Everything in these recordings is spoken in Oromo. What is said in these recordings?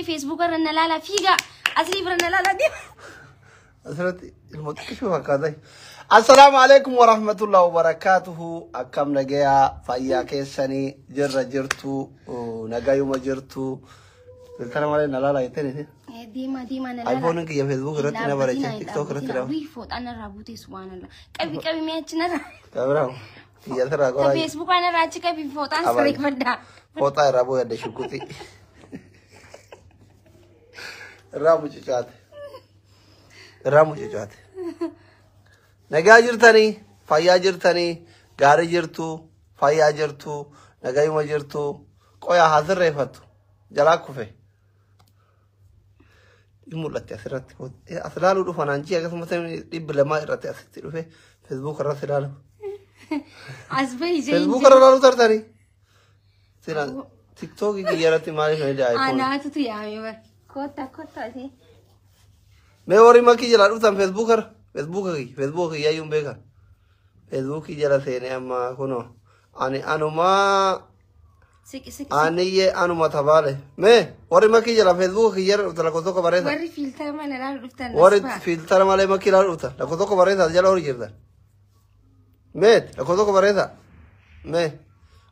Facebook irra na laalaa fiigaa asii bira na laalaa deema. Asirratti ilmoo xiqqishuu fakkaata. Assalaamu alaikum warahmatullahi wabarakaatuhu. Akkam nagayaa fayyaa keessanii jirra jirtu nagayuma jirtu. Filtara malee na laalaa jettee niti. Deemaa deemaa na laalaa. iPhone kiyya Facebook irratti na bareecha TikTok irratti na. Wii fooxaan irraa buutee subhaanallah. Qabi qabi mee achi narraa. Kabiraam kiyya sirraa qoraa. Facebook irraa achi qabi fooxaan Abaan. sirreeffadhaa. Fooxaa irraa bu'ee adda shukuti. Irraa mucucaate. Irraa mucucaate. Nagaa jirtanii, fayyaa jirtanii, gaarii jirtu, fayyaa jirtu, nagayuma jirtu, qoyaa haa sirreeffattu. Jalaa kufe. Hin mul'atti asirratti. As ilaaluu dhufa naan jii akkasumas 200 irratti asitti dhufe Facebook irratti ilaalu. As bahi jee. Facebook irra ilaaluu tartanii. Sila TikTok kiyya irratti maaliif na ijaa iPhone? Anaatutu yaame bar. Kottaa kottaa asii. Mee warri makii jalaa dhuftan Facebook irra. Facebook kiyya Facebook kiyya iyyuu hin beekan. Facebook jala seenee amma kunoo ani anumaa Siqi siqi. Aniyyee anuma tabaale. Mee warri makii jala Facebook kiyya irra dhuftan lakkoofsa tokko barreessa. Warri filtara mana ilaalu dhuftan. Warri filtara malee makii ilaalu dhuftan lakkoofsa tokko barreessa jala warri jirtan. Mee lakkoofsa tokko barreessa. Mee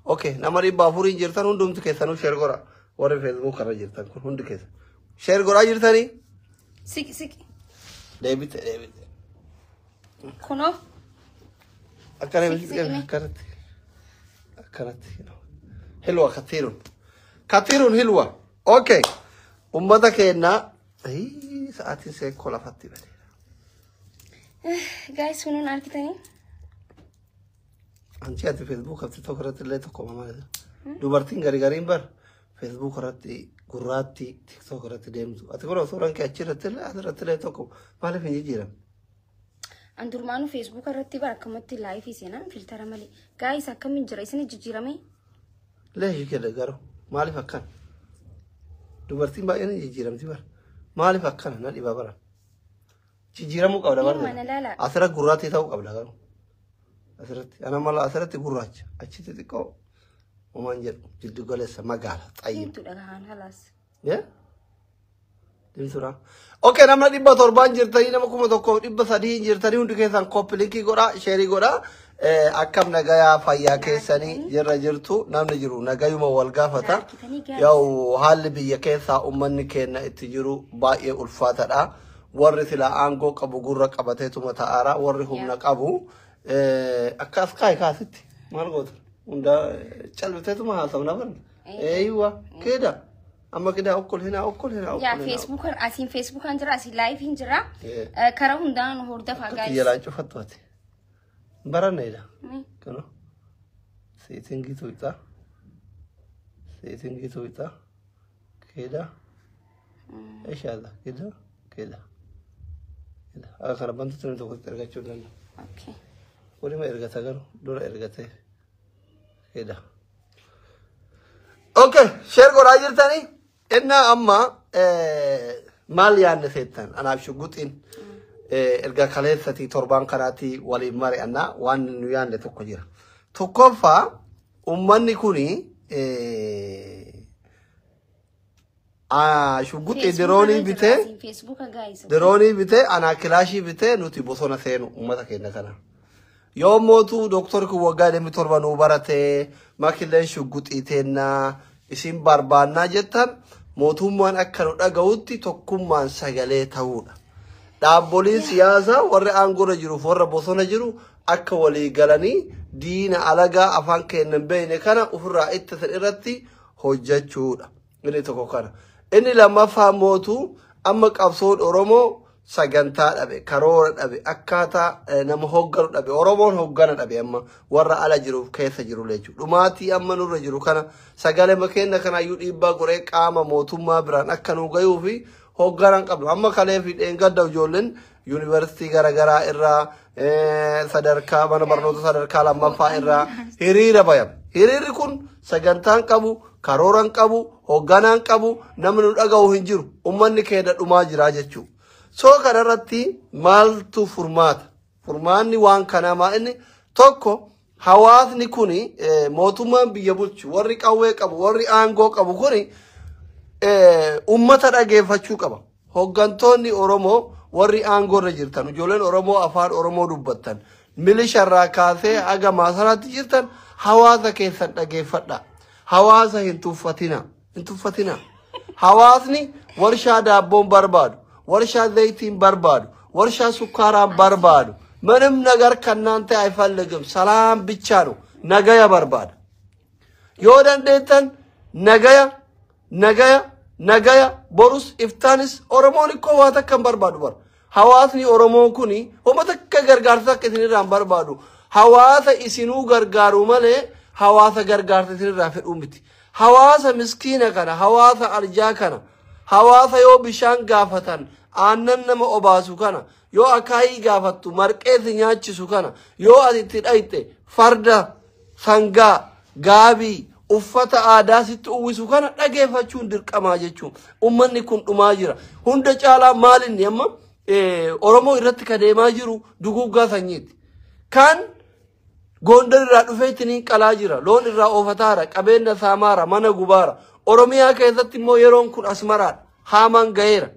okay nama 400 jirtan hundumti keessanuu share godha. Warri Facebook irra jirtan kun hundi keessan. Share godhaa jirtanii? Siqi siqi. Deebite deebite. Kunoo. Akkana Siqi, siqi mee. akkanatti akkanatti hilwa katiirun katiirun hilwa okay ummata keenya sa'aatiin seekoo lafatti bade. Guys kunuun argitanii. Anchi ati Facebook fi TikTok irratti illee tokko maal dubartiin gari gariin bar Facebook irratti gurraatti TikTok irratti deemtu ati kun suuraan kee achi irratti illee asirratti illee tokko maaliif hin jijjiiramne? An durmaanuu Facebook irratti bara akkamatti live seenaan filtara malee. Guys akkamiin jira isin jijjiirame? Leeshi kedha garuu maaliif akkana? Dubartiin baay'een hin jijjiiramti bara. Maaliif akkana na dhiba bara. Jijjiiramuu qabda bara. Deema na laala. Asirra gurraattii ta'uu qabda garuu. Asirratti ana mala asirratti gurraacha achitti xiqqoo homaan jedhu jiddu galeessa magaala xayyib. Diimtuudha gahaan halaas. Yee? Diimtuudha. Okay namna 700 jirtanii nama 1300 jirtanii hundi keessan copy link godhaa share godhaa. Akkam nagayaa fayyaa keessanii jirra jirtu namni jiru nagayuma wal gaafata. Argitanii guys. Yaa'u haalli biyya keessaa uummanni keenya itti jiru baay'ee ulfaataadha. Warri sila aangoo qabu gurra qabateetuma ta'aara. Warri humna qabu akka as kaa'i kaasitti maal goota? Hunda calbiteetuma haasawna barna. Eeyyiwa keeda amma keeda okkol hinaa okkol hinaa Yaa okkol hinaa. Facebook asiin Facebookaan jira asiin liveiin jira. Yeah. Karaa hundaan hordofaa Akkatti guys. jalaan cufattu ati. Baranneedha. Kano setting tuqxa. Setting tuqxa. Keeda. Ishaadha. Keeda. Keeda. Keeda. Akka kana bantutti namni tokkotti ergachuu hin danda'u. Okay. Kunima ergata garuu dura ergatee. Keeda. Okay, share godhaa jirtanii. Innaa amma maal yaadne seettan anaaf shugguxiin erga kaleessatii torbaan kanaatii waliin mari'annaa waan nu yaadne tokko jira. Tokkoffaa uummanni kuni shugguxii drone bitee Asiin Facebooka guys. drone bitee anaa kilaashii bitee nuti bosona seenu uummata keenya kana. Yoo mootu dooktorri kun waggaa 27 nuu baratee makilleen shugguxii teennaa isin barbaannaa jettan mootummaan akka nu dhaga'utti tokkummaan sagalee ta'uudha. Dhaabboliin siyaasaa warri aangoorra jiruuf warra bosona jiru akka walii galanii diina alagaa afaan keenya hin beekne kana ofirraa ittisan irratti hojjechuudha. Inni tokko kana. Inni lammaffaa mootu amma qabsoon Oromoo sagantaa dhabe, karoora dhabe, akkaataa nama hoogganu dhabe. Oromoon hooggana dhabe amma warra ala jiruuf keessa jiru jechuudha. Dhumaatii amma nurra jiru kana sagalee keenya kanaayyuu dhiibbaa godhee qaama mootummaa biraan akka nu gayuu fi hoogganaan qabnu. Amma kalee fi dheengadda ijoolleen yuunivarsiitii garaagaraa irraa sadarkaa mana barnoota sadarkaa lammaffaa irraa hiriira bayan. Hiriirri kun sagantaan qabu, karooran qabu, hoogganaan qabu, namni nu dhaga'u hin jiru. Uummanni keenya dhumaa jira jechuudha. So kanarratti maaltu furmaata? Furmaanni waan kanaa maa inni tokko hawaasni kuni mootummaan biyya bulchu warri qawwee qabu warri aangoo qabu kuni Ummata dhageeffachuu qaba. Hoggantoonni Oromoo warri aangoorra jirtan, ijoolleen Oromoo afaan Oromoo dubbattan, milisharraa kaasee haga maasaraatti jirtan, hawaasa keessan dhageeffadha. Hawaasa hin tuffatina. Hin tuffatina. Hawaasni warshaa daabboon barbaadu, warshaa zayitiin barbaadu, warshaa sukkaaraan barbaadu. ምንም ነገር ከእናንተ አይፈልግም። ሰላም ብቻ ነው። Nagaya barbaada. Yoo dandeettan nagaya, nagaya, nagaya, borus iftaanis Oromoon ikkoo waa takka hin barbaadu bara. Hawaasni Oromoo kuni homa takka gargaarsa akka isinirraa hin barbaadu. Hawaasa isinuu gargaaru malee hawaasa gargaarsa isinirraa fedhuu miti. Hawaasa miskiina kana, hawaasa arjaa kana, hawaasa yoo bishaan gaafatan aannan nama obaasu kana, yoo akaayii gaafattu marqee si nyaachisu kana, yoo ati itti dhayxe farda, sangaa, gaabii, uffata aadaa sitti uwwisu kana dhageeffachuun dirqamaa jechuun. Ummanni kun dhumaa jira. Hunda caalaa maalinni amma Oromoo irratti ka deemaa jiru duguuggaa sanyiiti. Kan Gondar irraa dhufee ittiin qalaa jira. Loon irraa oofataara, qabeenya saamaara, mana gubaara. Oromiyaa keessatti immoo yeroon kun asmaraadha. Haamaan gaheera.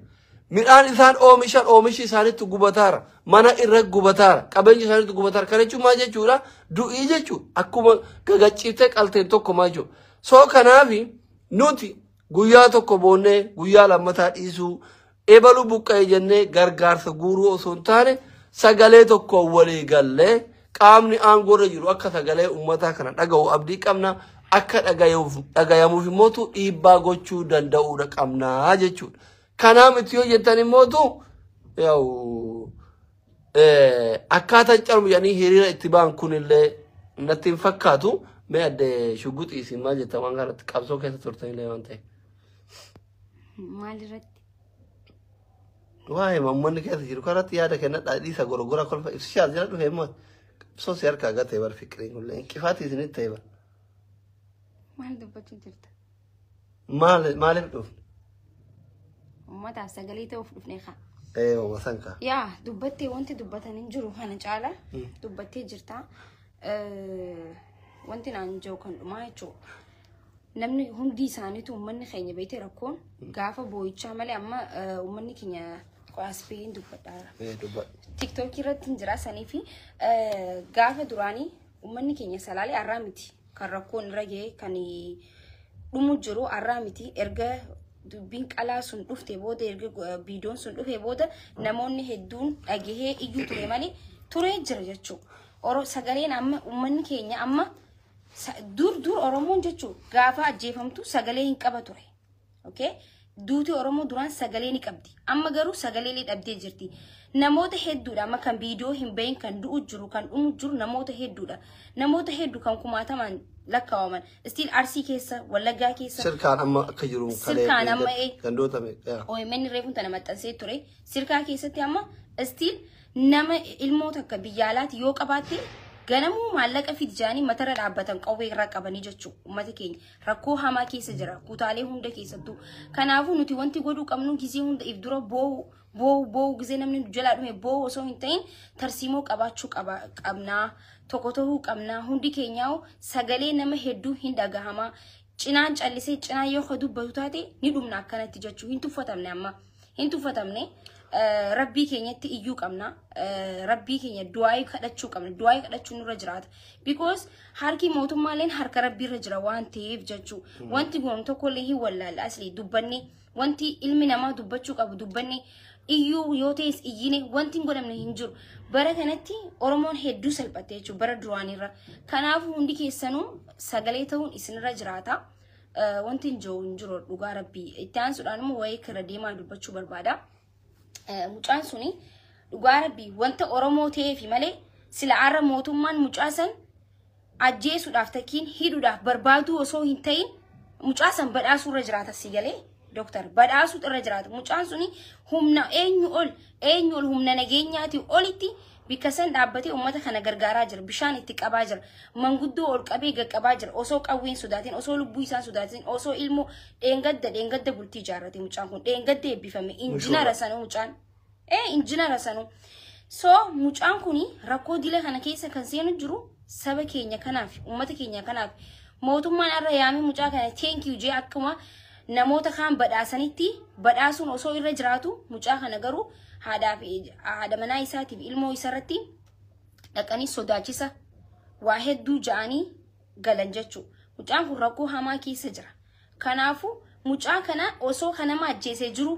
Midhaan isaan oomishan oomishi isaanitti gubataara. Mana irra gubataara. Qabeenya isaanitti gubataara. Kana jechuun maal jechuudha? Du'ii jechuudha. Akkuma gagacciiftee qalteen tokko maal jechuudha. So kanaafi nuti guyyaa tokko boonnee guyyaa lammataa dhiisuu, ebalu buqqa'e jennee gargaarsa guuruu osoo hin taane, sagalee tokko walii gallee qaamni aangoorra jiru akka sagalee uummataa kana dhaga'u abdii qabna. Akka dhagayamuuf immootu dhiibbaa gochuu danda'uudha qabnaa jechuudha. Kanaa miti yoo jettan immootu yaa'u akkaataan calmu jedhanii hiriira itti ba'an kunillee natti hin fakkaatu. Mee adde Shugguxii, isin maal jettan waan kanatti? Qabsoo keessa turtanillee waan ta'eef? Maal irratti? Waa'ee uummanni keessa jiru kanatti yaada kennadhaa, dhiisa gorogora kolfa ibsishaa jala dhufe immoo qabsoo si harkaa gatee bar, fiqiriin kullee inqifaati isinitti ta'e bar. Maal dubbachuu jirta? Maal maaliif dhufne? Uummataaf sagalee ta'uuf dhufne kaa. Ee, wasan kaa. Yaa, dubbattee, wanti dubbatan hin jiru, kana caala dubbattee jirta. Wanti naan jiru kan dhumaa jechuudha. Namni hundi isaaniitu uummanni keenya beekte rakkoon gaafa boo'ichaa malee amma uummanni keenya qo'aspeen dubbadhaa. Ee, dubbadhu. TikTokii irratti hin jira sanii fi gaafa duraanii uummanni keenya Salaalee har'aa miti kan rakkoon irra ga'e, kan dhumu jiru har'aa miti. Erga dubbiin qalaa sun dhufte booda, erga viidiyoon sun dhufe booda, namoonni hedduun dhagahee iyyuu ture malee turee jira jechuudha. Oro sagaleen amma uummanni keenya amma dur dur Oromoon jechuudha gaafa ajjeefamtu sagalee hin qaba ture. Okay? Duuti Oromoo duraan sagalee ni qabdi. Amma garuu sagalee ni dhabdee jirti. Namoota hedduudha amma kan viidiyoo hin bahin, kan du'u jiru, kan dhumu jiru namoota hedduudha. Namoota hedduu kan kumaatamaan lakkaa'aman. Still Arsii keessa, Wallaggaa keessa. Sirkaan amma akka jiru. Sirkaan amma gandoota meeqa? OMN reefuun tana maxxansee ture. Sirkaa keessatti amma still nama ilmoo takka biyya alaati yoo qabaatte ganamuu maallaqa fidi jaanii matarra dhaabbatan, qawwee irraa qabanii jechuudha. Uummata keenya rakkoo hamaa keessa jira kutaalee hunda keessattuu. Kanaafuu nuti wanti godhuu qabnu gizee hunda if dura boo'u boo'u boo'u, gizee namni nu jalaa dhume boo'u osoo hin ta'in, tarsiimoo qabaachuu qabnaa, tokko ta'uu qabnaa. Hundi keenyaa sagalee nama hedduu hin dhagahamaa. Cinaan callisee cinaan yoo dubbatu taate ni dhumna akkanatti jechuu. Hin tuffatamne, amma hin tuffatamne. Rabbii keenyatti iyyuu qabna. Rabbii keenya du'aayii kadhachuu qabna. Du'aayii kadhachuun nurra jiraata. Because harki mootummaaleen harka rabbiirra jira waan ta'eef jechuu. Wanti goonu tokkollee hin wallaalle, asli dubbanne, wanti ilmi namaa dubbachuu qabu dubbanne, iyyuu yoo ta'es iyyine, wanti hin godhamne hin jiru. Bara kanatti Oromoon hedduu salphatte jechuudha bara duraanirra. Kanaafuu hundi keessanuu sagalee ta'uun isinirra jiraata. Wanti hin jiru hin jiru, dhugaa rabbii. Itti aansuudhaan immoo waa'ee kira deemaa dubbachuu barbaada. Mucaan suni dhugaa rabbii wanta Oromoo ta'eefi malee sila arra mootummaan mucaa san ajjeesuudhaaf takkiin hidhuudhaaf barbaaduu osoo hin ta'in mucaa san badhaasuu irra jiraata. Si galee, dooktar, badhaasuu irra jiraata. Mucaan suni humna eenyu ol, eenyu ol, humna nageenyaati olitti bikka san dhaabbatee uummata kana gargaaraa jira, bishaan itti qabaa jira, manguddoo ol qabee gaqqabaa jira, osoo qawween sodaatin, osoo lubbuu isaan sodaatin, osoo ilmoo dheengadda dheengadda bultii ijaarrate. Mucaan kun dheengadda eebbifame, injinara sanuu mucaan injinara sanuu. So mucaan kuni rakkoo dila kana keessa kan seenu jiru saba keenya kanaaf, uummata keenya kanaaf. Mootummaan irra yaamee mucaa kana thank you jee akkuma namoota kaan badhaasanitti badhaasuun osoo irra jiraatu mucaa kana garuu haadhaa fi haadha manaa isaatiif ilmoo isarratti dhaqanii sodaachisa waa hedduu ja'anii galan jechuudha. Mucaan kun rakkoo hamaa keessa jira. Kanaafuu mucaa kana osoo kan nama ajjeesee jiru,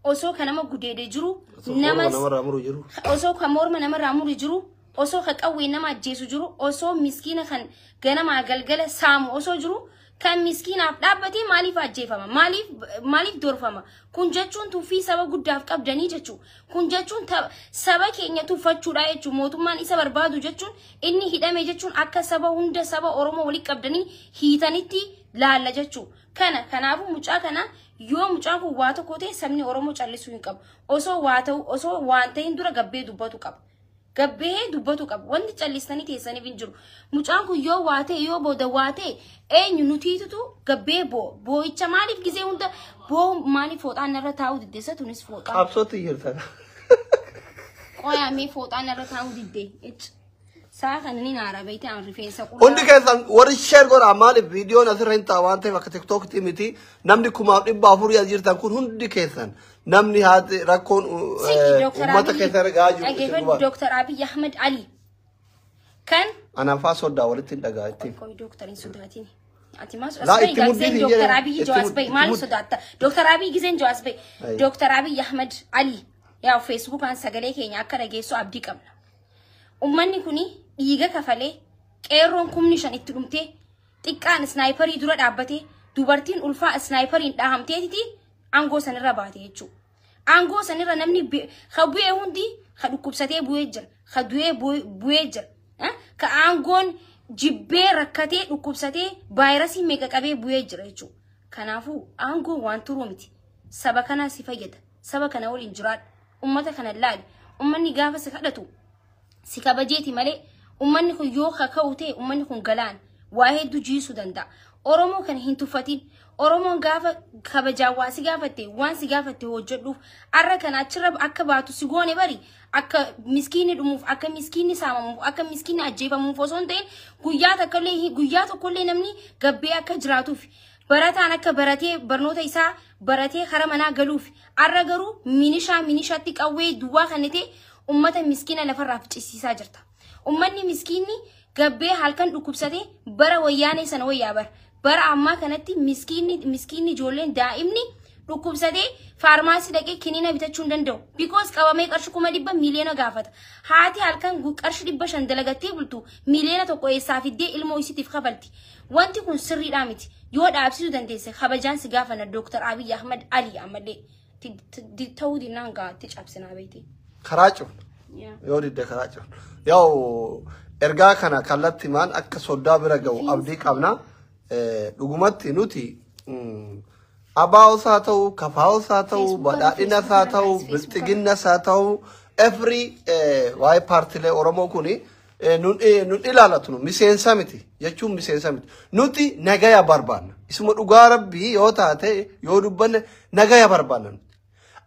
osoo kan nama gudeedee jiru, nama namarraa muru jiru. Osoo kan morma namarraa muru jiru, osoo kan qawwee nama ajjeesu jiru, osoo miskiina kan ganamaa galgala saamu osoo jiru, kan miskiinaaf dhaabbatee maaliif ajjeefama? Maaliif dorfama? Kun jechuun tuffii saba guddaaf qabdanii jechuudha. Kun jechuun saba keenya tuffachuudha jechuudha. Mootummaan isa barbaadu jechuun inni hidhame jechuun akka saba hunda saba Oromoo walitti qabdanii hiitanitti laalla jechuudha. Kanaafuu mucaa kana yoo mucaan kun waa tokko ta'e sabni Oromoo callisuu hin qabu. Osoo waa ta'u osoo waan ta'in dura gabbee dubbatu qaba. Gabbee dubbatu qaba. Wanti callistanii teessaniif hin jiru. Mucaan kun yoo waa ta'e yoo booda waa ta'e eenyu nutiitutu gabbee boo'icha maaliif gizee hunda boo maaliif fooxaan irra taa'uu didde tunis fooxaan. Qabsootti jirta. Qoyaamee fooxaan irra taa'uu didde. Saa kana ni naara beekte aan rifeensa qullaa. Hundi keessan warri share godhaa maaliif viidiyoon asirra hin ta'a waan ta'eef akka TikTokitti miti namni 4,400 as jirtan kun hundi keessan namni haati rakkoon uummata keessa irra gahaa jiru isin Dhaggeeffadhu gubaa. Dr. Abiy Ahmed Ali. Kan Anaan faa soddaa walitti hin dhagaa ittiin. Qoy Dr. hin sodaatin. Ati maal Laa, itti muddii giseen hin Dr. jedhan. Abiy Itti Jawaas muddi, bahi itti maal muddi. sodaatta? Dr. Abiy giseen Jawaas bahi. Ayi. Dr. Abiy Ahmed Ali. Yaa Facebookaan sagalee keenya akka dhageessu abdii qabna. Uummanni kuni dhiiga kafalee qeerroon 5,000 itti dhumtee xiqqaan isnaayiparii dura dhaabbatee dubartiin ulfaa isnaayipariin dhahamteetiti aangoo sanirra baate jechuudha. Aangoo sanirra namni ka bu'ee hundi ka dhukkubsatee bu'ee jira, ka du'ee bu'ee jira. Ka aangoon jibbee rakkatee dhukkubsatee vaayirasii meeqa qabee bu'ee jira jechuudha. Kanaafuu aangoon waan turuu miti. Saba kanaa si fayyada. Saba kana waliin jiraadhu. Uummata kana laali. Uummanni gaafa si kadhatu si kabajeeti malee uummanni kun yoo kaka'u ta'e uummanni kun galaan waa hedduu jiisuu danda'a. Oromoo kana hin tuffatin. Oromoon gaafa kabajaan waa si gaafatte waan si gaafatte hojjedhuuf arra kana achirra akka baatu si goone bari akka miskiinni dhumuuf akka miskiinni saamamuuf akka miskiinni ajjeefamuuf osoo hin ta'in guyyaa takkallee guyyaa tokkollee namni gabbee akka jiraatuuf barataan akka baratee barnoota isaa baratee kara manaa galuuf arra garuu minishaa minishaatti qawwee duwwaa kan ta'e ummata miskiina lafarraa ficcisiisaa jirta. Ummanni miskiinni gabbee halkan dhukkubsatee bara wayyaanee sana wayyaa bara. Bara ammaa kanatti miskiinni ijoolleen daa'imni dhukkubsatee faarmaasii dhaqee kiniina bitachuu hin danda'u. Because qabamee qarshii 100,000 miiliyoona gaafata. Haati halkan qarshii 500 dalagattee bultu miiliyoona 1 eessaa fiddee ilmoo isiitiif kafalti. Wanti kun sirriidhaa miti. Yoo dhaabsisuu dandeesse kabajaan si gaafanna Dr. Abiy Ahmed Ali ammallee ta'uu dinnaan gaatti cabsinaa beekti. Karaa cufna. Yoo didde karaa cufna. Yaa'u ergaa kana kallattimaan akka soddaa bira ga'u abdii qabna. Dhugumatti nuti abaa'os haa ta'u, kafaa'os haa ta'u, Facebookarra, badhaadhinas haa ta'u, Facebookarra, bilxiginnas haa ta'u, every waa'ee paartilee Oromoo kuni nun ilaalatu nu miseensa miti jechuun miseensa miti. Nuti nagaya barbaanna. Isuma dhugaa rabbii yoo taate yoo dubbanne nagaya barbaanna nuti.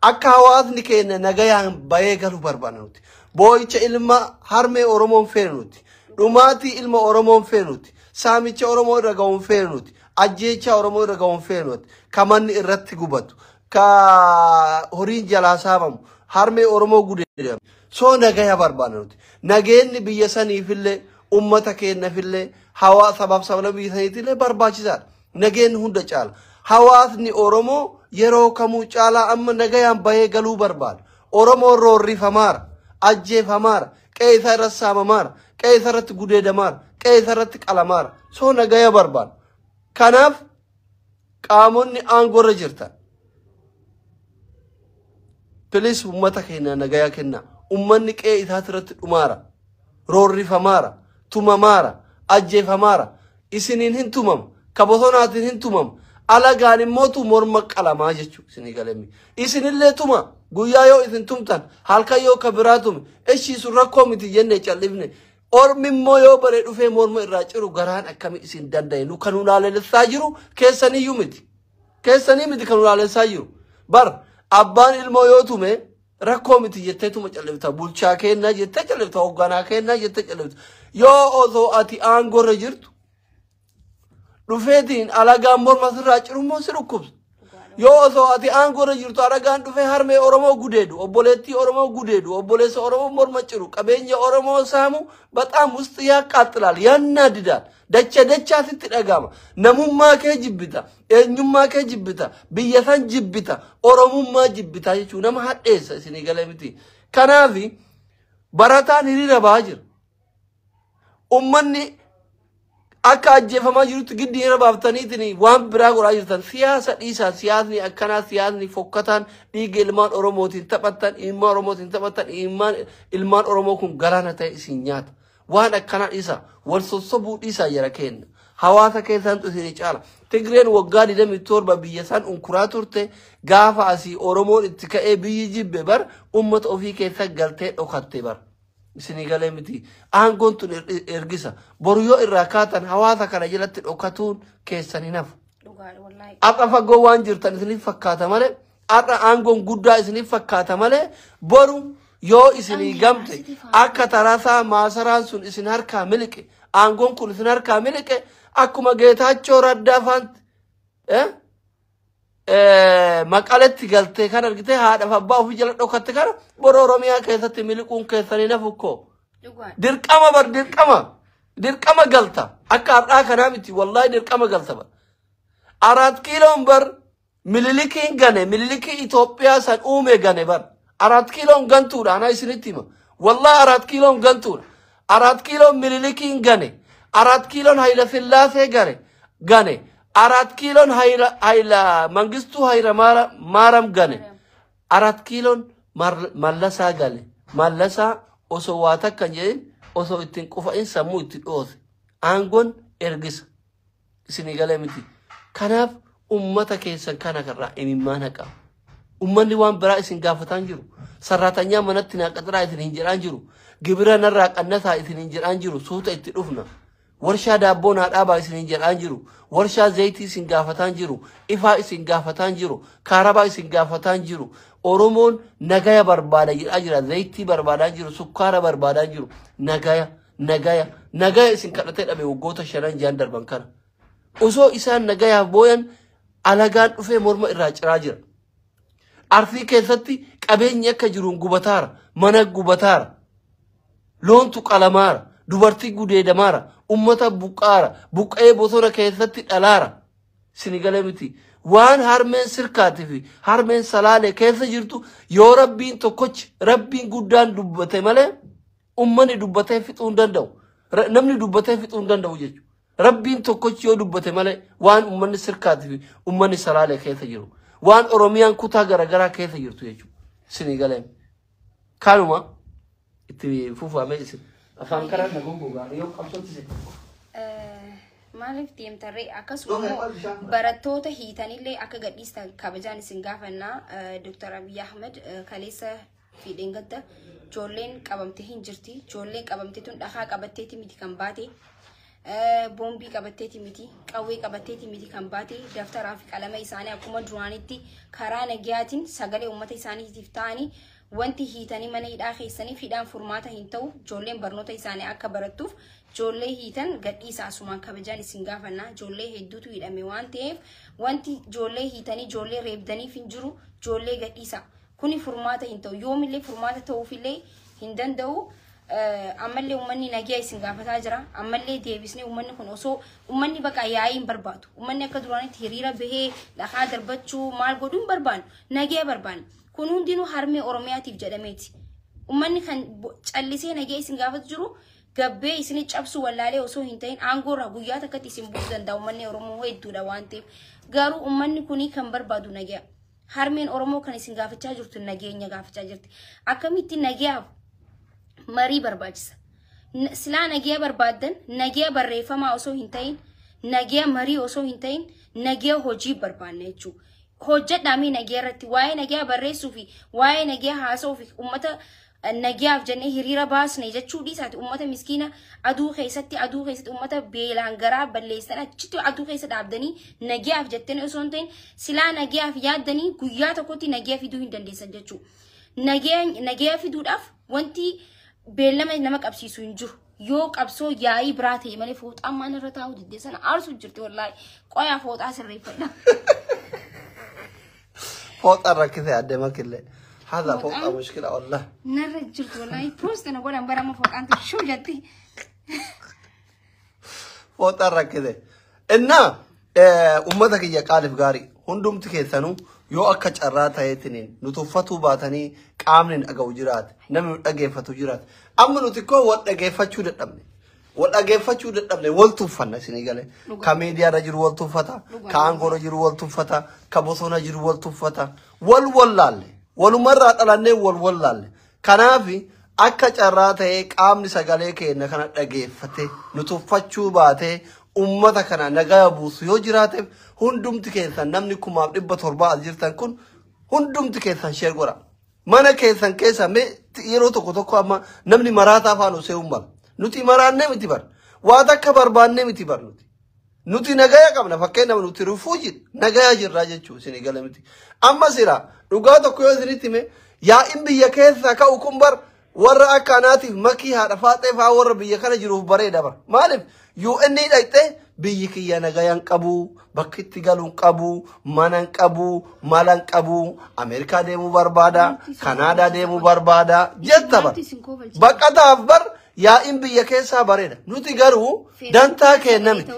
Akka hawaasni keenya nagayaan bahee galu barbaanna nuti. Boo'icha ilma harmee Oromoon feenu nuti. Dhumaatii ilma Oromoon feenu nuti. Saamicha Oromoo irra ga'uun feenu nuti. Ajjeechaa Oromoo irra ga'uun feenu nuti. Ka manni irratti gubatu. Ka horiin jalaa saamamu. Harmee Oromoo gudeedamu. Soo nagaya barbaanna nuti. Nageenyi biyya saniifillee uummata keenyafillee hawaasa sabaaf sabla biyya saniitillee barbaachisaadha. Nageenyi hunda caala. Hawaasni Oromoo yeroo kamuu caalaa amma nagayaan bahee galuu barbaada. Oromoon roorrifamaara, ajjeefamaara, qe'ee isaa irratti saamamaara, qe'ee isaa irratti gudeedamaara, qe'ee isaa irratti qalamaara. Soo nagaya barbaada. Kanaaf qaamonni aangoo irra jirtan. Pilis uummata keenya nagaya kenna. Uummanni qe'ee isaa irratti dhumaara, roorrifamaara, tumamaara, ajjeefamaara. Isiniin hin tumamu, ka bosonaatiin hin tumamu. Alagaan immoo morma qalamaa jechuudha isinii galemmi. Isinillee tuma guyyaa yoo isin tumtan halkan yoo ka biraa tume ishii sun rakkoo miti jennee callifne. Ormi immoo yoo baree dhufee morma irraa ciru garaan akkami isin danda'e nu kan ulaalessaa jiru keessaniyyuu miti. Keessanii miti kan ulaalessaa jiru. Bar abbaan ilmoo yoo tume rakkoo miti jettee tuma callifta bulchaa kennaa jettee callifta hoogganaa kennaa jettee callifta. Yoo osoo ati aangoo irra jirtu dhufeetiin alagaan morma sirraa ciru immoo si dhukkubsa. Yoo osoo ati aangoorra jirtu alagaan dhufee harmee Oromoo gudeedu, obboleettii Oromoo gudeedu, obboleessa Oromoo morma ciru, qabeenya Oromoo saamu በጣም ውስጥ ያቃጥላል፣ ያናድዳል። Dacha dachaa sitti dhagama. Namummaa kee jibbita, eenyummaa kee jibbita, biyya san jibbita, Oromummaa jibbita jechuun nama hadheessa isinii galee miti. Kanaafi barataan hiriira bahaa jira. Ummanni akka ajjeefamaa jirutti giddi hiriira baaftaniitiin waan biraa godhaa jirtan. Siyaasa dhiisaa, siyaasni akkanaa, siyaasni fokkataan dhiiga ilmaan Oromootiin taphattan, ilmaan Oromootiin taphattan, ilmaan Oromoo kun galaana ta'e isin nyaata. Waan akkanaa dhiisaa, wal sossobuu dhiisaa jara kenna. Hawaasa keessantu isinii caala. Tigreen waggaa 27 biyya san unkuraa turte gaafa asii Oromoon itti ka'ee biyyi jibbe bar ummata ofii keessa galtee dhokatte bar. Isinii galee miti. Aangoon tun ergisa. Boru yoo irraa kaatan hawaasa kana jalatti dhokatuun keessan hin hafu. Dhugaadha wallaahi. Har'a fagoo waan jirtan isiniif fakkaata malee, har'a aangoon guddaa isiniif fakkaata malee, boru yoo isinii gamte akka tarasaa maasaraan sun isin harkaa miliqe, aangoon kun isin harkaa miliqe, akkuma Geetaachoo Raddaa faanti Maqaletti galtee kan argite haadhaaf abbaa ofii jala dhokatte kana boru Oromiyaa keessatti miliquun keessanii nafu koo. Dhugaadha. Dirqama bar dirqama. Dirqama galta. Akka har'aa kanaa miti wallaahi dirqama galta bar. Araat kiiloon bar Minilikiin gane, Minilikii Itoophiyaa san uume gane bar. Araat kiiloon gantuudha anaa isinitti hima. Wallaahi Araat kiiloon gantuudha. Araat kiiloon Minilikiin gane. Araat kiiloon Hayila Sillaasee gane. Araat kiiloon Hayila Mangistuu Hayila Maaram gane. Araat kiiloon Mallasaa gale. Mallasaa osoo waa takka hin jedhin osoo ittiin qufa'in sammuu itti dhoose. Aangoon ergisa. Isinii galee miti. Kanaaf ummata keessan kana karraa imimmaan haqa. Ummanni waan biraa isin gaafataan jiru. Sarraatanyaa manatti naa qaxaraa isin hin jedhaan jiru. Gibira narraa qannasaa isin hin jedhaan jiru. Suuta itti dhufna. Warshaa daabboo naa dhaabaa isin hin jedhaan jiru. Warshaa zayitii isin gaafataan jiru. Ifaa isin gaafataan jiru. Kaarabaa isin gaafataan jiru. Oromoon nagaya barbaada jedhaa jira. Zayitii barbaadaa jiru. Sukkaara barbaadaa jiru. Nagaya, nagaya, nagaya isin kadhatee dhabe waggoota shanan jaan darban kana. Osoo isaan nagayaaf booyan alagaan dhufee morma irraa ciraa jira. Arsii keessatti qabeenyi akka jiruun gubataara. Mana gubataara. Loontu qalamaara. Dubartii gudeedamaara. Ummata buqqaara. Buqqa'ee bosona keessatti dhalaara. Isinii galee miti. Waan harmeen sirkaatii fi harmeen salaalee keessa jirtu yoo rabbiin tokkochi rabbiin guddaan dubbate malee ummanni dubbatee fixuu hin danda'u. Namni dubbatee fixuu hin danda'u jechuudha. Rabbiin tokkochi yoo dubbate malee waan ummanni sirkaatii fi ummanni salaalee keessa jiru. Waan Oromiyaan kutaa garaagaraa keessa jirtu jechuudha. Isinii galee. Kanuma itti fufamee isin. Afaan karaa na gongogaa yoo qabsootti isin. Maaliif deemtarree akkasuma immoo barattoota hiitanillee akka gadhiistan kabajaan isin gaafannaa. Dr. Abiy Ahmed kaleessa fiidheen gadda ijoolleen qabamtee hin jirti. Ijoolleen qabamtee tun dhakaa qabatteeti miti kan baate. Boombii qabatteeti miti, qawwee qabatteeti miti kan baate daftaraa fi qalama isaanii akkuma duraanitti karaa nagayaatiin sagalee uummata isaaniitiif ta'anii wanti hiitanii mana hidhaa keessaniif hidhaan furmaata hin ta'u. Ijoolleen barnoota isaanii akka barattuuf ijoollee hiitan gadhiisaa asumaan kabajaan isin gaafannaa. Ijoollee hedduutu hidhame waan ta'eef wanti ijoollee hiitanii ijoollee reebdaniif hin jiru ijoollee gadhiisaa. Kuni furmaata hin ta'u yoomillee furmaata ta'uufillee hin danda'u. Ammallee uummanni nagaa isin gaafataa jira. Ammallee deebisnee uummanni kun osoo uummanni baqa yaa'ii hin barbaadu. Uummanni akka duraanitti hiriira bahee dhakaa darbachuu maal godhuu hin barbaannu. Nagaa barbaanna. Kun hundinuu harmee Oromiyaatiif jedhameeti. Uummanni kan callisee nagaa isin gaafatu jiru gabbee isin cabsuu wallaalee osoo hin ta'in aangoo irraa guyyaa takkatti isin buusuu danda'a uummanni Oromoo hedduudha waan ta'eef. Garuu uummanni kuni kan barbaadu nagaa. Harmeen Oromoo kan isin gaafachaa jirtu nageenya gaafachaa jirti. Akkamitti nagaaf marii barbaachisa. Silaa nagaa barbaaddan nagaa barreeffamaa osoo hin ta'in nagaa marii osoo hin ta'in nagaa hojii barbaanna jechuudha. Hojjedhaamee nagaa irratti waa'ee nagaa barreessuu fi waa'ee nagaa haasa'uu fi uummata nagaaf jennee hiriira baasne jechuu dhiisaati. Uummata miskiina aduu keessatti uummata beelaan garaa balleessan achitti aduu keessa dhaabdanii nagaaf jettanii osoo hin ta'in silaa nagaaf yaaddanii guyyaa tokkotti nagaa fiduu hin dandeessan jechuudha. Nagaa fiduudhaaf wanti beellama nama qabsiisu hin jiru. Yoo qabsoo yaa'ii biraa ta'e malee fooxaan maan irra taa'u diddee sana aarsuu jirti wallaahi. Qoyaa fooxaa sirreeffadha. Fooxaan rakkise adde makillee. Haza fooxaa mushkila wallah. Narra jirtu wallahi post na godhan bara amma fooxaan tu shuu jetti. Fooxaan rakkise. Innaa ummata kiyya qaaliif gaarii hundumti keessanuu yoo akka carraa ta'eetiniin nu tuffatuu baatanii qaamni hin dhaga'u jiraate, namni nu dhageeffatu jiraate. Amma nuti koo wal dhageeffachuu dadhabne. Wal dhageeffachuu dadhabne, wal tuffanna isinii galee. Ka miidiyaarra jiru wal tuffata, ka aangoorra jiru wal tuffata, ka bosona jiru wal tuffata. Wal wallaalle. Walumarraa dhalannee wal wallaalle. Kanaaf akka carraa ta'ee qaamni sagalee keenya kana dhageeffate nu tuffachuu baatee ummata kana nagaya buusu yoo jiraateef, hundumti keessan namni 1700 as jirtan kun hundumti keessan share godha. Mana keessan keessa mee yeroo tokko tokko amma namni maraataa afaan osoo hin mala. Nuti maraannee miti bar. Waa takka barbaannee miti bar nuti. Nuti nagaya qabna, fakkeenyaaf nuti refugee nagaya jirraa jechuu isinii gala miti. Amma sira dhugaa tokko yoo isinitti hime, yaa'in biyya keessa ka'u kun bar warra akka anaatiif makii haadha faaxee fa'aa warra biyya kana jiruuf bareeda bar. Maaliif UN dhaqxee biyyi kiyya nagayaan qabu, bakki itti galuun qabu, mana hin qabu, mala hin qabu, Ameerikaa deemuu barbaada, Kanaadaa deemuu barbaada jetta bar. Maaltu isin kofalchiisa? Baqataaf bar yaa'in biyya keessaa bareeda. Nuti garuu dantaa keenya miti.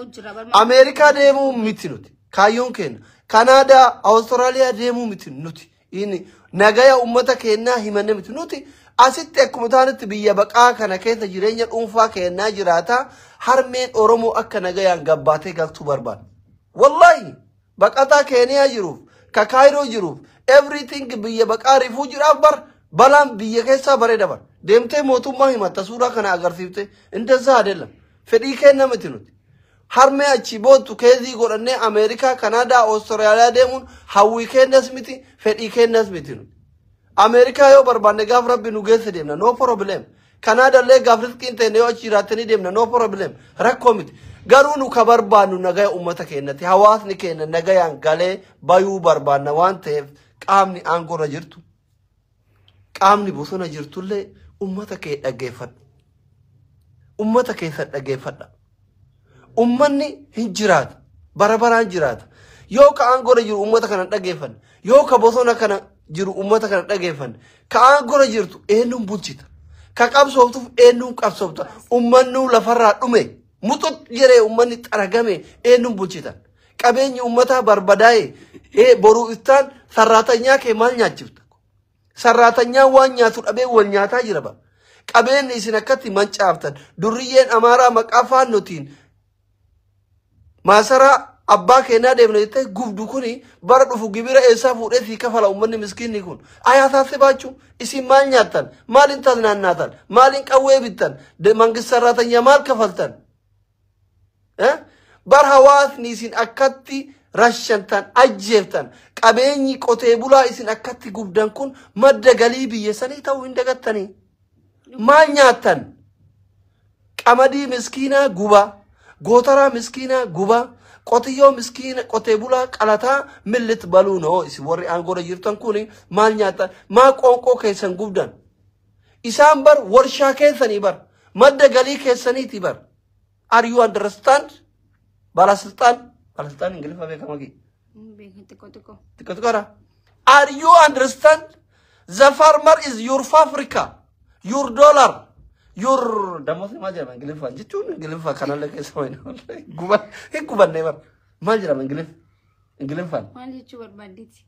Ameerikaa deemuu miti nuti. Kaayyoon keenya. Kanaadaa, Awustiraaliyaa deemuu miti nuti. Inni nagaya uummata keenyaa himanne miti nuti. Asitti akkuma taanetti biyya baqaa kana keessa jireenya dhuunfaa keenyaa jiraata. Harmeen Oromoo akka nagayaan gabbaatee galtuu barbaada. Wallahi baqataa Keeniyaa jiruuf, ka Kaayiroo jiruuf, everything biyya baqaa refugeedhaaf bar balaan biyya keessaa bareeda bar. Deemtee mootummaa himatta, suuraa kana agarsiifte እንደዛ አይደለም. Fedhii keenya miti nuti. Harmee achi boottu keezii godhannee Ameerikaa, Kanaadaa, Awustiraaliyaa deemuun hawwii keenyas miti, fedhii keenyas miti nuti. Ameerikaa yoo barbaanne gaaf rabbi nu geesse deemna, no problem. Kanaadaallee gaaf riskiin ta'e yoo achi jiraattanii deemna, no problem. Rakkoo miti. Garuu nu ka barbaannu nagaya uummata keenyatti. Hawaasni keenya nagayaan galee bayuu barbaanna waan ta'eef qaamni aangoorra jirtu, qaamni bosona jirtullee uummata kee dhaggeeffadhu. Uummata keessan dhaggeeffadha. Uummanni hin jiraata. Bara baraan jiraata. Yoo ka aangoorra jiru uummata kana dhaggeeffanne, yoo ka bosona kana jiru uummata kana dhaggeeffanne, ka aangoorra jirtu eenyuun bulchita? Ka qabsooftuuf eenyuun qabsoofta? Uummanni lafarraa dhume, muxux jedhee uummanni xaragame eenyuun bulchita? Qabeenyi uummataa barbadaa'e, boruu istaan sarraatanyaa kee maal nyaachifta? Sarraatanyaan waan nyaatu dhabee wal nyaataa jira bara. Qabeenyi isin akkatti mancaaftan durriyyeen Amaaraa maqaa faannotiin maasaraa abbaa keenyaa deemna jettee gubdu kuni bara dhufu gibira eessaa fuudhee sii kafala uummanni miskiinni kun? Ayaasaase baachuu isin maal nyaattan? Maaliin taznaannaatan? Maaliin qawwee bittan? Mangist sarraatanyaa maal kafaltan? Bar hawaasni isin akkatti rashantan, ajjeeftan, qabeenyi qotee bulaa isin akkatti gubdan kun madda galii biyya sanii ta'uu hin dagattanii. Maal nyaattan? Qamadii miskiinaa gubaa, gootaraa miskiinaa gubaa, qotiyyoo miskiina qotee bulaa qalataa millit baluu noo isin warri aangoorra jirtan kun maal nyaattan? Maa qoonqoo keessan gubdan? Isaan bar warshaa keessanii bar madda galii keessaniiti bar. Are you understand? ባለስልጣን ባለስልጣን Ingiliffa beekama kee? Xiqqoo xiqqoo. Xiqqoo xiqqoodha. Are you understand? The farmer is your fabrica, your dollar, your dammoos maal jedhama Ingiliffaan jechuun Ingiliffa kanallee keessa wayina guban hin gubanne bar maal jedhama Ingiliffaan? Maal jechuu barbaaddeeti?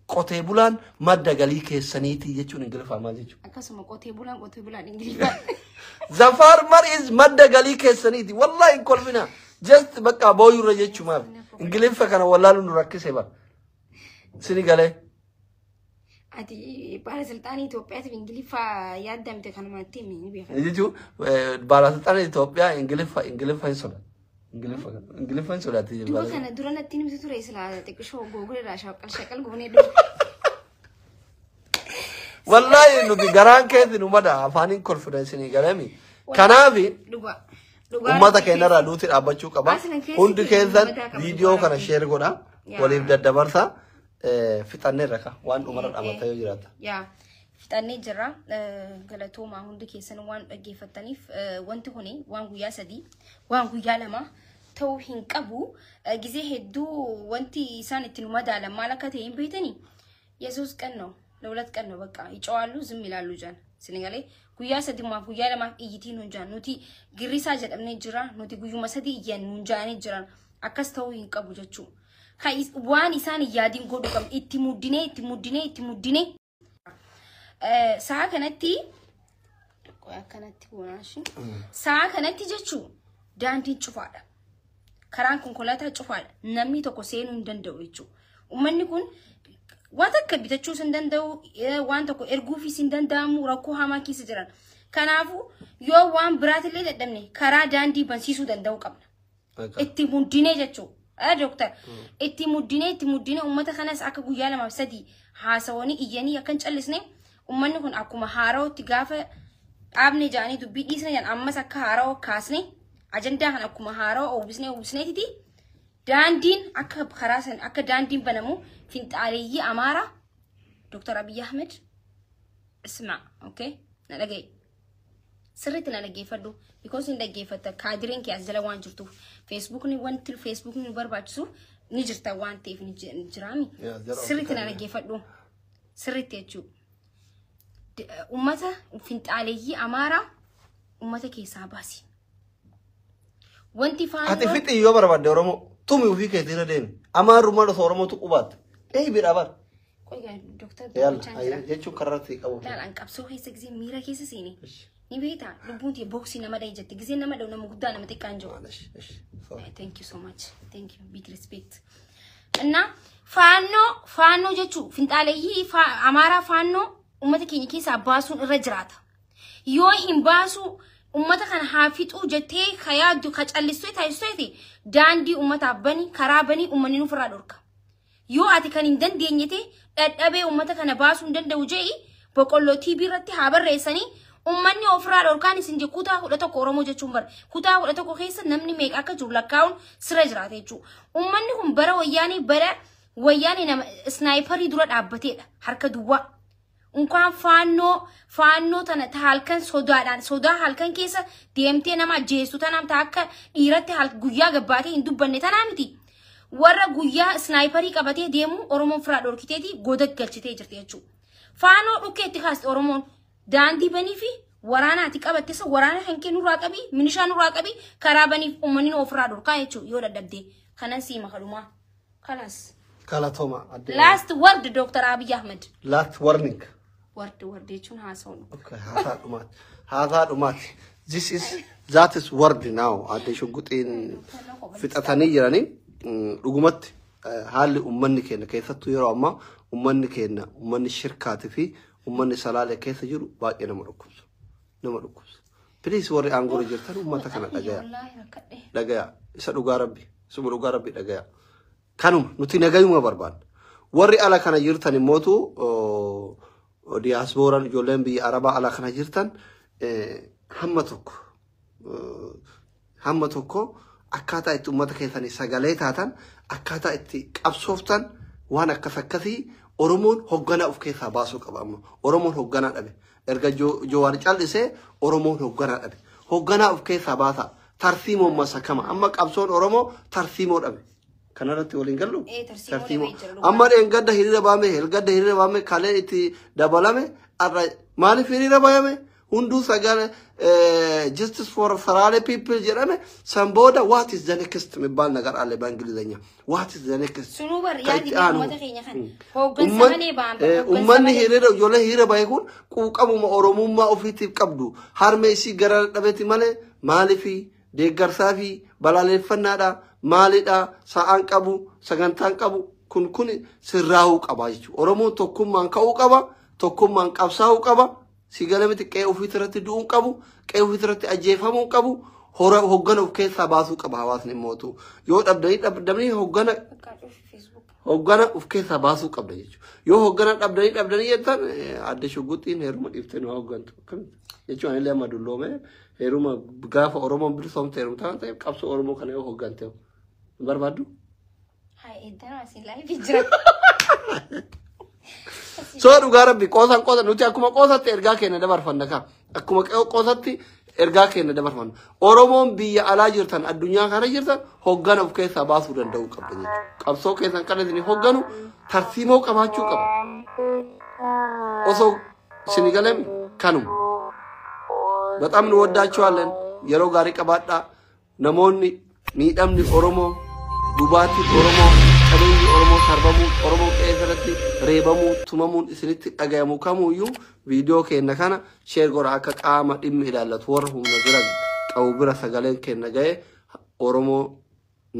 Qotee bulaan madda galii keessaniiti jechuun Ingiliffaan maal jechuudha? Akkasuma qotee bulaan Ingiliffaan. The farmer is madda galii keessaniiti. Wallahi hin kolfina. Just bakka booyurra jechuu maal? Ingiliffa kana wallaaluun nu rakkise bar. Sini galee. Ati baalasilxaanii Itoophiyaatiif Ingiliffaa yaaddamte kanumatti himi ni beekan. Jechuun baalasilxaana Itoophiyaa Ingiliffa hin sodaatu. Ingiliffa hin sodaatti. Duba kana dura natti himtu ture silaa xiqqishoo Google irraa shaqal shaqal goonee dhufu. Wallahi nuti garaan keessa nu mada afaaniin kolfina isinii galeemi. Kanaafi Dhugaa. ummata keenyarraa duuti dhaabbachuu qaba. Aslan keessi Hundi keenya keessan mataa qaba viidiyoo dhugaa kana rabbii. share godha. Yaa. Waliif daddabarsa. Fixanneerra ka waan dhumarra dhaamata yoo jiraata. Yaa, fixannee jirra. Galatoomaa hundi keessan waan dhaggeeffattaniif. Wanti kuni waan guyyaa 3, waan guyyaa 2 ta'uu hin qabu. Gizee hedduu wanti isaan itti nu madaalan maal akka ta'e hin beektanii. የሶስት ቀን ነው ለሁለት ቀን ነው በቃ ይጨዋሉ፣ ዝም ይላሉ። ጃን ስንገሌ guyyaa sadimaaf guyyaa lamaaf iyyitiin nun jaan nuti girrisaa jedhamnee jira nuti guyyuma sadii iyyan nun jaanii jiran akkas ta'uu hin qabu jechuu waan isaan hin yaadin godhu qabna itti muddinee itti muddinee itti muddinee sa'a kanatti qoy akkanatti goonaashi sa'a kanatti jechuu daandiin cufaadha. Karaan konkolaataa cufaadha. Namni tokko seenuu hin danda'u jechuudha. Uummanni kun waan takka bitachuus hin danda'u, waan tokko erguufis hin danda'amu rakkoo hamaa keessa jiran. Kanaafuu yoo waan biraatillee dadhabne karaa daandii bansiisuu danda'uu qabna. Itti muddinee jechuudha. Dooktar itti muddinee itti muddinee uummata kanas akka guyyaa lamaaf sadii haasawanii iyyanii akka hin callisne uummanni kun akkuma haarawatti gaafa dhaabne jedhanii dubbii dhiisne jedhan ammas akka haarawaa kaasne ajandaa kan akkuma haarawaa uwwisnee uwwisneetiti daandiin akka karaa san akka daandiin banamu finxaaleeyyii Amaaraa Dooktar Abiyyi Ahmed isma okay na dhagaye sirriitti na dhaggeeffadhu because hin dhaggeeffatta kaadireen kee as jala waan jirtuuf feesbuukni wanti feesbuukni nu barbaachisu ni jirta waan ta'eef ni jiraami sirriitti na dhaggeeffadhu sirriitti jechuudha. Uummata finxaaleeyyii Amaaraa uummata keessaa baasi. Wanti faana. Ati fixi yoo barbaadde Oromoo tumi ofii keetii irra deemi. Amaarummaan osoo Oromootu qubaatte. Eeybidha bar. Dooktar Yalla jechuun karratti qabu. Laalaan qabsoo keessa gisee miira keessa seeni. Ni beektaa lubbuun tiyya booksii nama dhahe jette gisee nama dhahu nama guddaa nama xiqqaan jiru. Thank you so much. Thank you. Big respect. እና faannoo faannoo jechuun finxaaleeyyii Amaaraa faannoo uummata keenya keessaa baasuun irra jiraata. Yoo hin baasu uummata kana haa fixuu jettee ka yaaddu ka callistee taasistee daandii uummataaf bani karaa banii uummanni nuuf irraa dhorka. Yoo ati kan hin dandeenye ta'e dadhabee uummata kana baasuu hin danda'u je'i boqqolloo TV irratti haa barreessanii uummanni ofirraa dhorkaan isin je kutaa 11 Oromoo jechuun bara kutaa 11 keessa namni meeqa akka jiru lakkaa'uun sirra jiraata jechuudha. Uummanni kun bara wayyaanii bara wayyaanii nama snaayiparii dura dhaabbateedha harka duwwaa. Unkaan faannoo faannoo tana ta halkan sodaadhaan sodaa halkan keessa deemtee nama ajjeestu tanaam ta akka dhiiratti guyyaa gabbaatee hin dubbanne tanaa miti. Warra guyyaa snaayiparii qabatee deemu Oromoon firaa dhorkiteeti goda galchitee jirti jechuudha. Faannoo dhukkee itti kaaste Oromoon daandii banii fi waraanaati qabatte isa waraana kan kee nurraa qabii minishaa nurraa qabii karaa baniif uummanni ofirraa dhorkaa jechuudha yoo dadhabde kanan siima kadhumaa. Kalaas. Kalatooma. Last word Dr. Abiy Ahmed. Last warning. Word word jechuun haasawnu. Okay, haasaa dhumaati. Haasaa dhumaati. This is that is word now. Adde Shugguxiin fixatanii jiranii dhugumatti haalli uummanni keenya keessattuu yeroo ammaa uummanni keenya uummanni shirkaatii fi uummanni salaalee keessa jiru baay'ee nama dhukkubsa. Nama dhukkubsa. Please warri aangoo jirtan uummata kana dhagaya. Dhagaya. Isa dhugaa rabbi. Isuma dhugaa rabbi dhagaya. Kanuma nuti nagayuma barbaanna. Warri ala kana jirtan immootu diyaaspooraan ijoolleen biyya Arabaa ala kana jirtan hamma tokko hamma tokko akkaataa itti uummata keessanii sagalee taatan akkaataa itti qabsooftan waan akkas akkasii Oromoon hoogganaa of keessaa baasuu qaba amma. Oromoon hoogganaa dhabe. Erga Jawaar callisee Oromoon hoogganaa dhabe. Hoogganaa of keessaa baasa. Tarsiimoon masakama. Amma qabsoon Oromoo tarsiimoo dhabe. Kanarratti waliin gallu? Tarsiimoo. Amma dheengadda hiriira baame, helgadda hiriira baame, kalee itti dabalame, arra maaliif hiriira baame? Hunduu sagalee justice for Salale people jedhame san booda what is the next የሚባል ነገር አለ በእንግሊዝኛ what is the next Sunuu bar yaadi uummata keenya kan hooggansa malee ba'an Uummanni hiriira ijoollee hiriira bahe kun quuqamuma Oromummaa ofiitiif qabdu harmee isii gara dhabeeti malee maaliifi deeggarsaa fi balaaleffannaadha maalidha sa'aan qabu sagantaan qabu kun kun sirraa'uu qaba jechuudha. Oromoon tokkummaan ka'uu qaba tokkummaan qabsaa'uu qaba. Si galamti qe'ee ofiitti irratti du'uun qabu qe'ee ofiitti irratti ajjeefamuu qabu hoggana of keessaa baasuu qaba hawaasni mootu yoo dhabdanii dhabdanii hoggana hoggana of keessaa baasuu qabda jechuudha. Yoo hoggana dhabdanii dhabdanii jettan adde Shugguxiin heeruma dhiiftee nu hooggantu jechuun anillee amma dulloome heeruma gaafa Oromoon bilisoomte heerumtaa waan ta'eef qabsoo Oromoo kana yoo hoggante hin barbaaddu. Haa eddana asiin laayifii jira. So dhugaa rabbi qoosaan qoosa nuti akkuma qoosatti ergaa keenya dabarfanna kaa akkuma qoosatti Ergaa keenya dabarfanna. Oromoon biyya alaa jirtan, addunyaa kana jirtan, hoggana of keessaa baasuu danda'uu qabda jechuudha. Qabsoo keessan kan isin hogganu tarsiimoo qabaachuu qaba. Osoo isin galee kanuma. በጣም እንወዳቸዋለን። Yeroo gaarii qabaadhaa. Namoonni miidhamni Oromoo, dhugaatiin Oromoo, qabeenyi Oromoo sarbamuu, Oromoo qe'ee irratti reebamuu, tumamuun isinitti dhagayamu kamuyyuu viidiyoo keenya kana share godha, akka qaama dhimmi ilaallatu warra humna bira qabu bira sagaleen keenya ga'e Oromoo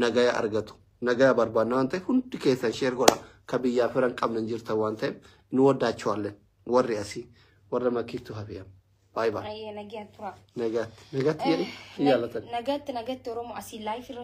nagaya argatu. Nagaya barbaadna waan ta'eef hundi keessan share godha. Ka biyyaa fira hin qabne hin jirtan waan ta'eef እንወዳቸዋለን. Warri asii warra makkiittu hafiyam. Bye bye. Ayyee, nagaa tura. Nagaatti. Nagaatti jedhi si jaallatan. Nagaatti, nagaatti. Oromoo asii live irra.